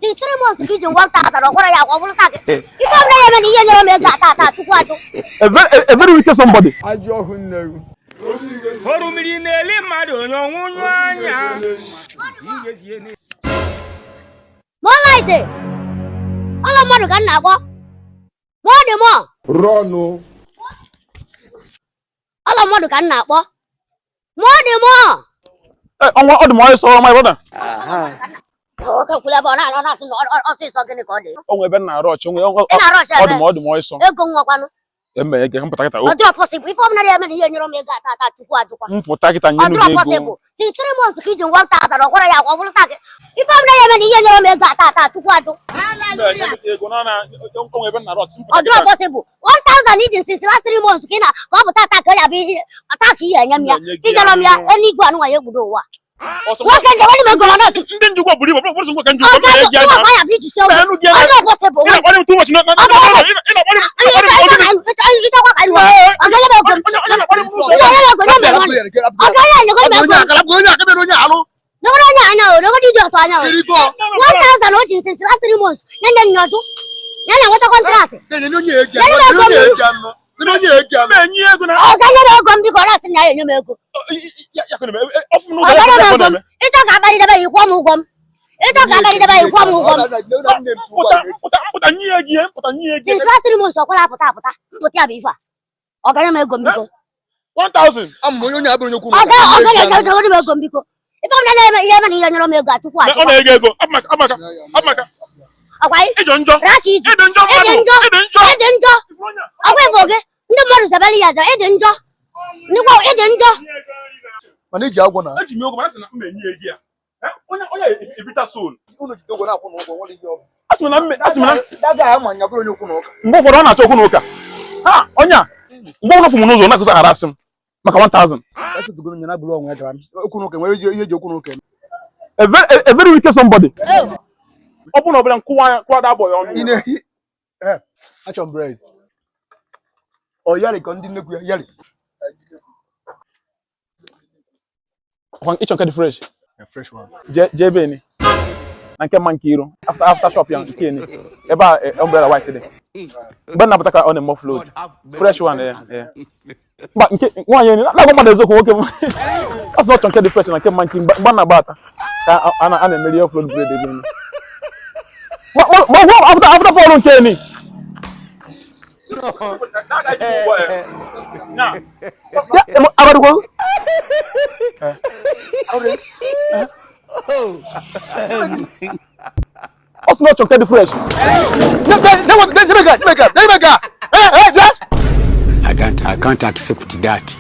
Since 3 months ka iji 1000, ọ gwara ya agwa, ọ bụrụ taa ife ọbụla ya eme na ihe nyere m ego ata ata, Chukwu ajụ. A very wicked somebody. Ajọ ọhụ nne gị. Orumiri na-eli mmadụ, onye ọnwụnyụ anya. Mọlaite ọlọ mmadụ ka m na-akpọ ma ọ dị mọ. Rọnụ. Ọlọ mmadụ ka m na-akpọ ma ọ dị mọ. Ọnwa ọ dị m ọsọ, my brother. Oke kwuru ebe ọ na-asị na ọsịsọ, gịnị ka ọ dị? Onwe ebe m na-arụ ọchị onwe. Ị na-arụ ọchị? Ọ dị Ebe? m, ọ dị m ọsọ. Ego nwakwanụ? Eme ege mpụta kịta. Ọ dịrọ possible. Ife ọbụla ya eme na ihe nyere m ego ata ata, Chukwu ajụkwa. Mpụta kịta Ọ nye dịrọ gị ego. possible. Since 3 months ka iji 1000, ọ gwara ya agwa, ọ bụrụ taa ife ọbụla ya eme na ihe nyere m ego ata ata, Chukwu ajụ. Ego na na onwe ebe m na-arụ ọchị. Ọ dịrọ possible. 1000 iji since last 3 months ka ị na ka ọ bụ tata ka ọ ya bụ ihe ata ka ihe enye m ya. Enye gị. Ijere m ya eluigwe anụnwa ya egbudo ụwa. Nwoke nje wani m ego na nọọsụ. Ndị njikwa buru ibu bụrụ nwoke njikwa Ọ m na-eji anya. ga ya bụ iji si ọgwụ. Na-enu gị Ọ anya. dịrọ possible. Ị na-akparị m too much na ị na-akparị m, ị na-akparị m ogene. Ịchọkwa ka iwe ọ ga-enye m ego m. Onye onye na-akparị m n'ụzọ. Ọ ga-enye m ego, nye m ego. Ọ ga-enye m ego. Onye akara bụ onye aka mere onye alụ. Negoro onye anya o, negoro ịdị ọtọ anya o. Kiri fọ. 1000 o ji since last 3 months nye nye nyọjụ ya na-enweta contract. Kenye onye eji anụ, onye eji anụ, onye eji anụ. Na-enye ego na Ọ ga-enye m ego m biko, ọ na-asị na ya enye m ego. ya ka na-eme ọfụ m Ọ n'ụzọ ya ga-enye m ka ego m. na-eme. Ịchọ ka akparịdebe ya, ịkwụọ m ụgwọ m. Ịchọ ka akparịdebe ya, ịkwụọ m ụgwọ m. Mpụta, mpụta, mpụta nye ya gị, mpụta nye ya gị. Since last 3 months ọ kwara apụta apụta, mpụta ya bụ ife a. Ọ ga-enye m ego m biko. 1000. Ama onye onye abụrụ onye okwu. Ọ ga-enye m ego m biko. Ife ọbụla na-eme ihe eme na ihe nyere m ego a, Chukwu Ọ achụkwa. na-ego ego amaka amaka amaka. Ọkwa ị Ịjọ njọ. Raka iji. Ịdị njọ mmadụ. Ịdị njọ. Ịdị njọ. Ịdị njọ. Ọkwa ife oge ndị mmadụ zabere ya aza, ịdị njọ nnukwu, ịdị njọ. Mana iji agwọ na Eji m ego, mana sị na m enye ya ego ya. Onye onye ebita soul. Unu jide ụgwọ na-akwụ n'ụgwọ nwere ihe ọ bụ. Asị m na mme, asị m na Daga ama nya bụrụ onye okwu na ụka. Mgbe ụfọdụ ọ na-achọ okwu na ụka ha onye a, mgbe ụfọdụ fụ m n'ụzọ, ọ na-akụzi aghara asị m maka 1000. Esi tugoro nya na bụrụ onwe ya gara okwu na ụka nwere ihe eji okwu na ụka eme. A very wicked somebody. Ọ bụrụ na ọ bụla nkụwa ya kụwa da boy ọnụ. Ị na-ehi eh achọ m bread. Ọ yari ka ndị nnekwu ya yari. Ọkwa ịchọ nke dị fresh? Fresh one. Jee jee ebe ni na nke mma nke iru after shop ya nke ni ebe a, umbrella white dị mgbe na-apụta ka ọ na-eme offload fresh one ya. Mba, nke nwaanyị ni na-agwa mmadụ eziokwu, nwoke m ọ sị na ọ chọ nke dị fresh na nke mma nke mgbe na-agba ata ka a na-emeri offload bread ebe ni ma ma after fọlụ nke ni. Ya abarugwo. Ọ sị na ọ chọ nke dị fresh. Ne ne ne ne ne ne. Eh eh. I can't accept that.